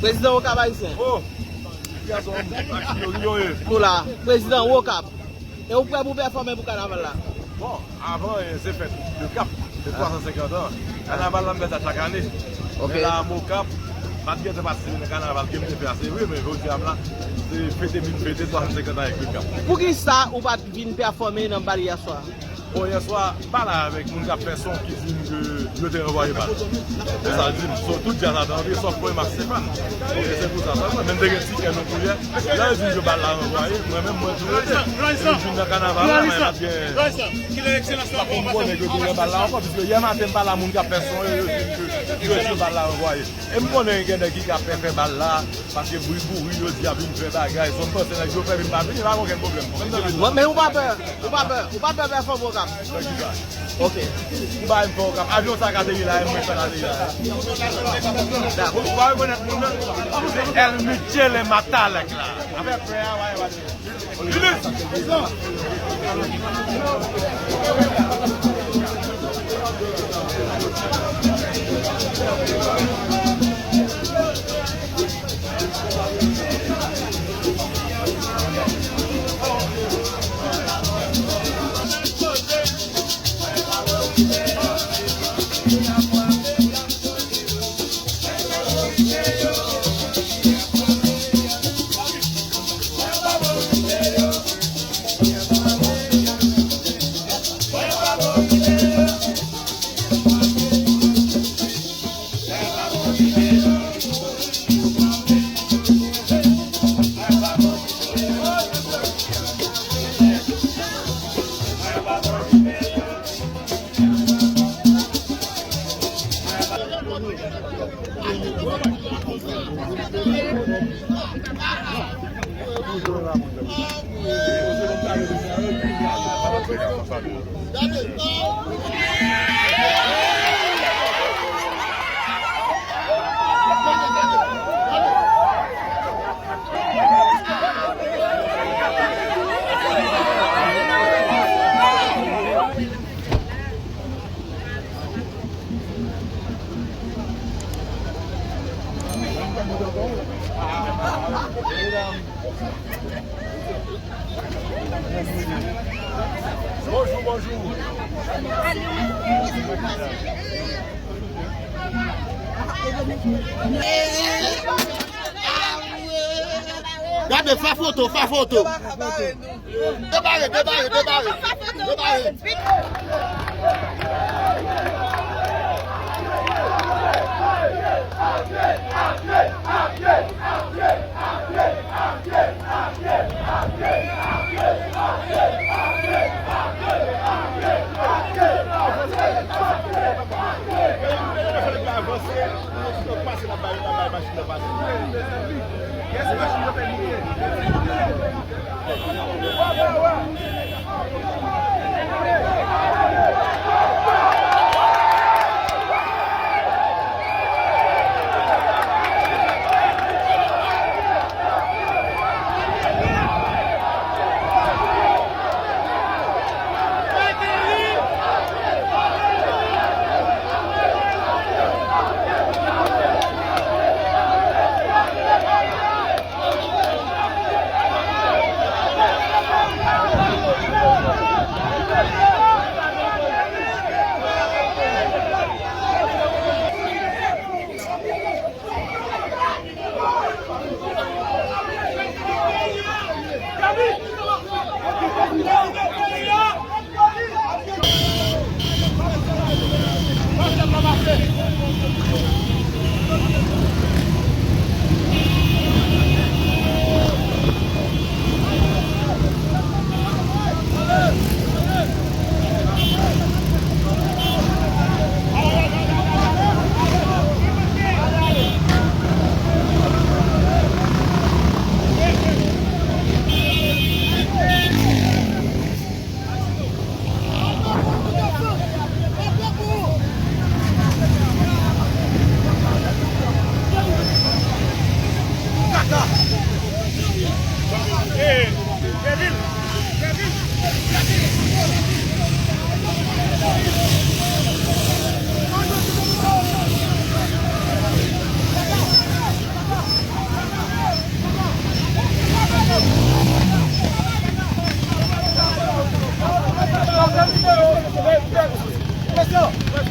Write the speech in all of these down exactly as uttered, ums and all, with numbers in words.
Prezidan Okap Ayisyen. Oh! Nou la, prezidan Okap. E ou prè pou pèfòme pou kanaval la? Bon, avan, eh, se fèt de Kap, se twa san senkant an. Kanaval la m fè sa chak ane. Ok. Men la, m Okap, pa t gentan patisipe nan kanaval ke m te fè a, se vre, men jodi a m la, se fete vin fete twa san senkant an avèk de Kap. Poukisa ou pa t vin pèfòme nan bal yè swa? Bon, yè swa, m pale avèk moun k ap fè son ki di m ke yo te ranvwaye bal. Se sa l di m. So, tout djaz la te antre, sòf mwen, Max Stéphane. Ok, se pou sa sèlman. Men m te gen tikè nou pou yè. Lè yo di m ke bal la ranvwaye, mwen menm, mwen tou rete. Mwen vin nan kanaval la, men pa t gen, pa pou m konnen ke te gen bal la ankò, piske yè maten m pale a moun k ap fè son yo, yo di m ke yo di bal la ranvwaye. E m konnen gen nèg ki ka fè, fè bal la, paske bri kouri, yo di y ap vin fè bagay, so m panse nèg yo fè vin pa vini, pa gen okenn pwoblèm. Mwen, men ou pa pè, ou pa pè, ou pa pè pèfòm Okap? Nan ki sa? Ok. M pa vin fè Okap. Avyon sa k ateri la, e mwen fè l ateri la. Dakò. Ou pa rekonèt moun nan? Se El Michele Matalek la. Afè frè a, wa, wa. Bonjou, bonjou. Gade, fè foto, fè foto. Debare, debare, debare. Debare.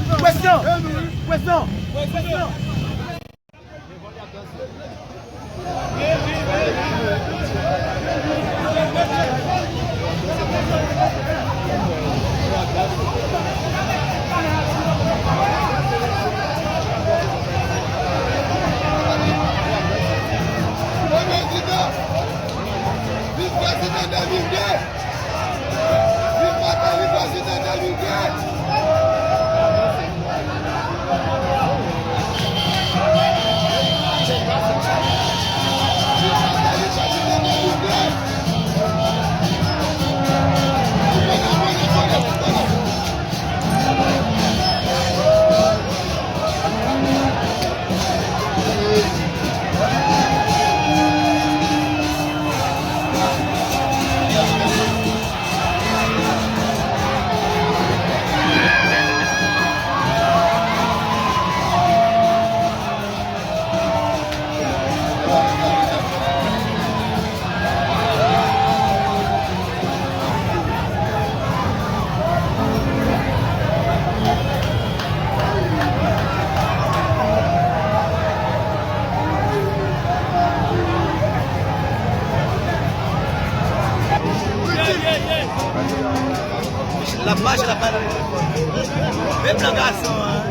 Presyon! Presyon! Presyon! Viv prezidan de mil ven! Viv Martelly prezidan de mil ven! L ap mache, l ap pale. Men blan gason an.